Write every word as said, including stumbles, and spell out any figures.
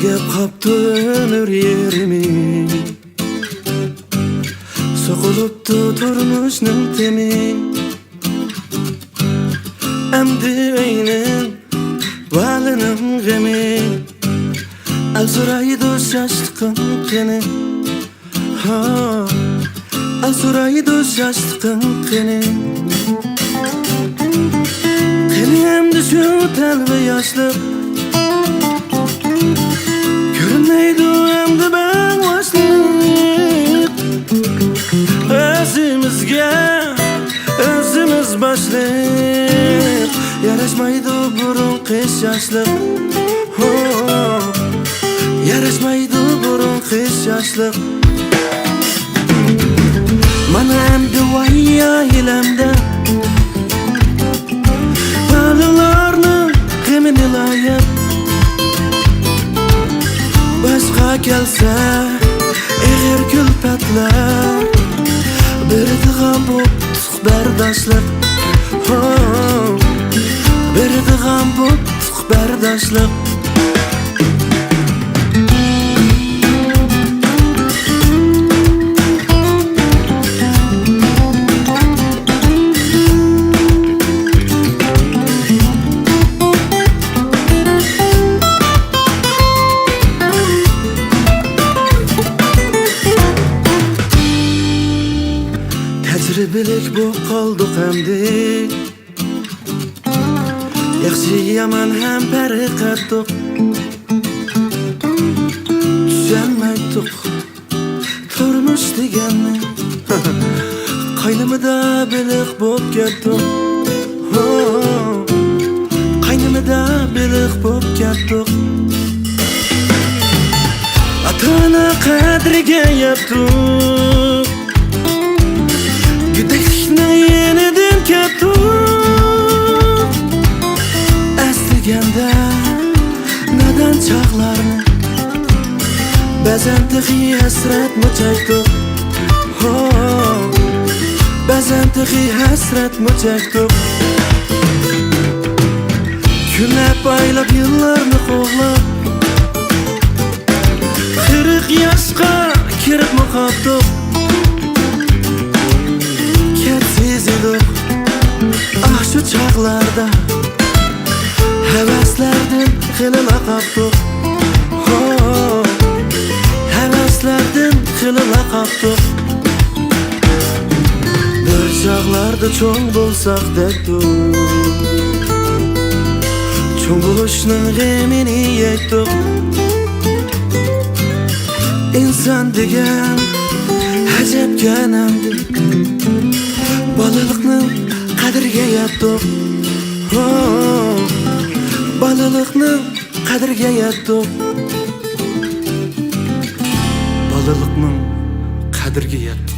يەپ قاپتۇ ئۆمۈر يېرىمى، سوقۇلۇپتۇ تۇرمۇشنىڭ تېمى. ئەمدى ئۆينىڭ، بالىنىڭ غېمى، ئەل سورايدۇ شاشلىقىڭ قېنى. ھا، ئەل سورايدۇ شاشلىقىڭ قېنى. قېنى ئەمدى شۇ تەلۋە ياشلىق، كۆرۈنمەيدۇ ئەمدى مەڭ باشلىق. ئۆزىمىزگە ئۆزىمىز باشلىق. ياراشمايدۇ بۇرۇنقى شاشلىق. ھو، ياراشمايدۇ بۇرۇنقى شاشلىق. مانا ئەمدى ۋاي ئائىلەمدە بالىلارنىڭ غېمىنى لايىق. باشقا كەلسە ئېغىر كۈلپەتلەر، بېرىدىغان بوپتۇق بەرداشلىق. ھو، بېرىدىغان بوپتۇق بەرداشلىق. تەجرىبىلىك بولۇپ قالدۇق ئەمدى، ياخشى يامان ھەم پەرق ئەتتۇق. چۈشەنمەيتتۇق تۇرمۇش دېگەننى. قاينىمىدا بېلىق بوپ كەتتۇق. ھو، قاينىمىدا بېلىق بوپ كەتتۇق. ئاتا-ئانا قەدرىگە يەتتۇق. گۆدەكلىكنىڭ يېنىدىن كەتتۇق. ئەسلىگەندە نادان چاغلارنى، بەزەن تېخى ھەسرەتمۇ چەكتۇق. ھو، بەزەن تېخى ھەسرەتمۇ چەكتۇق. كۈنلەپ، ئايلاپ، يىللارنى قوغلاپ، قىرىق ياشقا كىرىپمۇ قاپتۇق. كەتسىز ئىدۇق، ئاھ، شۇ چاغلاردا ھەۋەسلەردىن خېلىلا قاپتۇق. ھو، ھەۋەسلەردىن خېلىلا قاپتۇق. بىر چاغلاردا چوڭ بولساق دەپتۇ، چوڭ بولۇشنىڭ غېمىنى يەيتتۇق. ئىنسان دېگەن ئەجەبكەن ئەمدى، بالىلىقنىڭ قەدرىگە يەتتۇق. ھو، بالىلىقنىڭ قەدرىگە يەتتۇق. بالىلىقنىڭ قەدرىگە يەتتۇق.